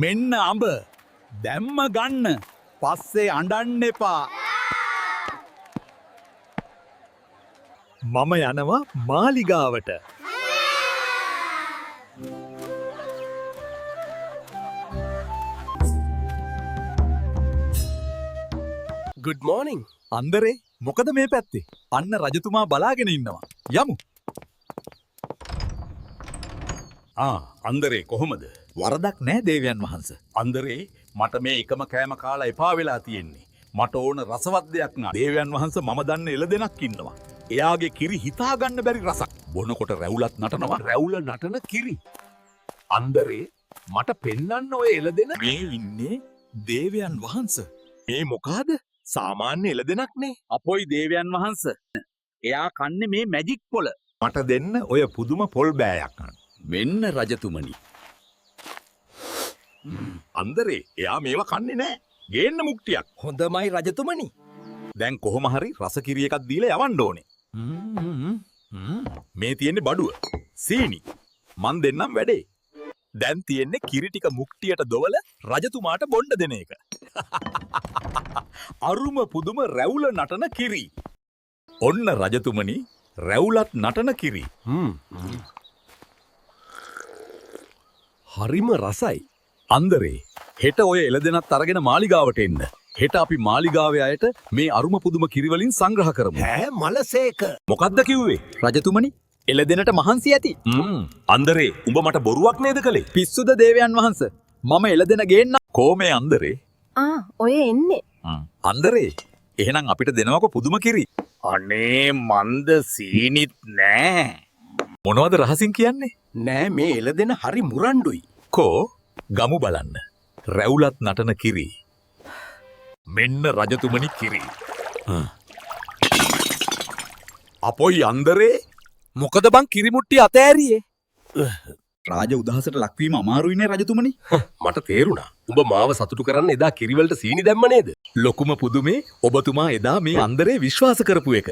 මෙන්න අඹ. දැම්ම ගන්න. පස්සේ අඬන්න එපා. මම යනවා මාලිගාවට. Good morning. අන්දරේ මොකද මේ පැත්තේ? අන්න රජතුමා බලාගෙන ඉන්නවා. යමු. ආ අන්දරේ කොහොමද? වරදක් නෑ දේවයන් වහන්ස. අන්දරේ මට මේ එකම කෑම කාලා එපා වෙලා තියෙන්නේ. මට ඕන රසවත් දෙයක් නා. දේවයන් වහන්ස මම දන්න එළදෙනක් ඉන්නවා. එයාගේ කිරි හිතා ගන්න බැරි රසක්. බොනකොට රැවුලත් නටනවා. රැවුල නටන කිරි. අන්දරේ මට පෙන්වන්න ඔය එළදෙන. මේ ඉන්නේ දේවයන් වහන්ස. මේ මොකාද? සාමාන්‍ය එළදෙනක් නේ. අපොයි දේවයන් වහන්ස. එයා කන්නේ මේ මැජික් පොළ. මට දෙන්න ඔය පුදුම පොල් බෑයක්. මෙන්න රජතුමනි. අන්දරේ එයා මේවා කන්නේ නෑ. ගේන්න මුක්ටියක්. හොඳමයි රජතුමනි. දැන් කොහොම හරි රස කිරි එකක් දීලා යවන්න ඕනේ. මේ තියෙන්නේ බඩුව. සීනි. මං දෙන්නම් වැඩේ. දැන් තියෙන්නේ කිරි ටික මුක්ටියට දොවල රජතුමාට බොණ්ඩ දෙන එක. අරුම පුදුම රැවුල නටන කිරි. ඔන්න රජතුමනි රැවුලත් නටන කිරි. හරිම රසයි. අන්දරේ හෙට ඔය එළදෙනත් අරගෙන මාලිගාවට එන්න. හෙට අපි මාලිගාවේ අයට මේ අරුම පුදුම කිරි වලින් සංග්‍රහ කරමු. ඈ මලසේක. මොකද්ද කිව්වේ? රජතුමනි එළදෙනට මහන්සි ඇති. අන්දරේ උඹ මට බොරුවක් නේද කළේ? පිස්සුද දේවයන් වහන්ස? මම එළදෙන ගේන්න. කෝමේ අන්දරේ? ආ ඔය එන්නේ. අන්දරේ එහෙනම් අපිට දෙනවකො පුදුම කිරි. අනේ මන්ද සීනිත් නෑ. මොනවද රහසින් කියන්නේ? නෑ මේ එළදෙන හරි මුරණ්ඩුයි. කෝ ගමු බලන්න. රැවුලත් නටන කිරි. මෙන්න රජතුමනි කිරි. අපොයි අන්දරේ මොකද බං කිරිමුට්ටි අතෑරියේ? රාජ උදහසට ලක්වීම අමාරුයිනේ රජතුමනි. මට තේරුණා. උඹ මාව සතුටු කරන්න එදා කිරි වලට සීනි දැම්ම නේද? ලොකුම පුදුමේ ඔබතුමා එදා මේ අන්දරේ විශ්වාස කරපු එක.